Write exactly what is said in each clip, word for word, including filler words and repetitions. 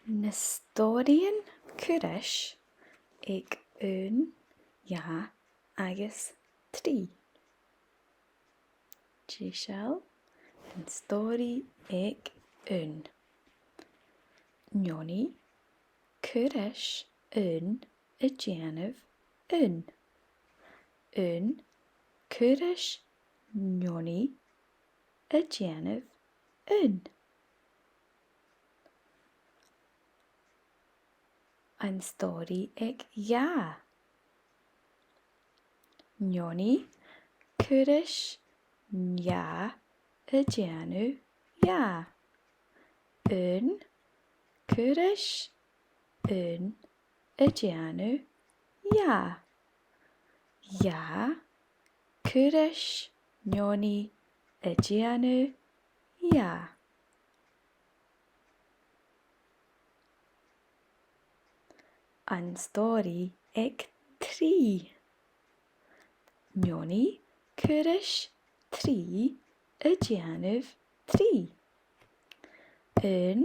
Na stòiridhean cùisean aig aon, dhà agus trì. Deiseil, an stòiridh aig aon. Neoni, cùisean aon a' dèanamh aon. Aon, cùisean neoni a' dèanamh aon. An stòiridh aig dhà. Neoni, cùisean dhà a' dèanamh dhà. Aon, cùisean aon a' dèanamh dhà. Dhà, cùisean neoni a' dèanamh dhà. An stòiridh aig trì. Neoni, cùisean trì a' dèanamh trì. Aon,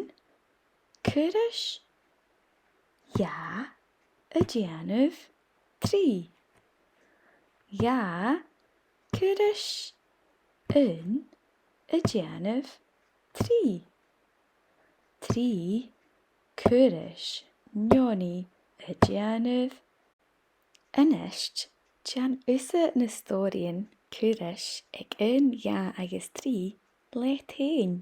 cùisean dhà a' dèanamh trì. Dhà, cùisean aon a' dèanamh trì. Trì, cùisean neoni a' dèanamh. A-nis, dèan thusa na stòiridhean cùisean aig aon, dhà agus trì leat fhèin.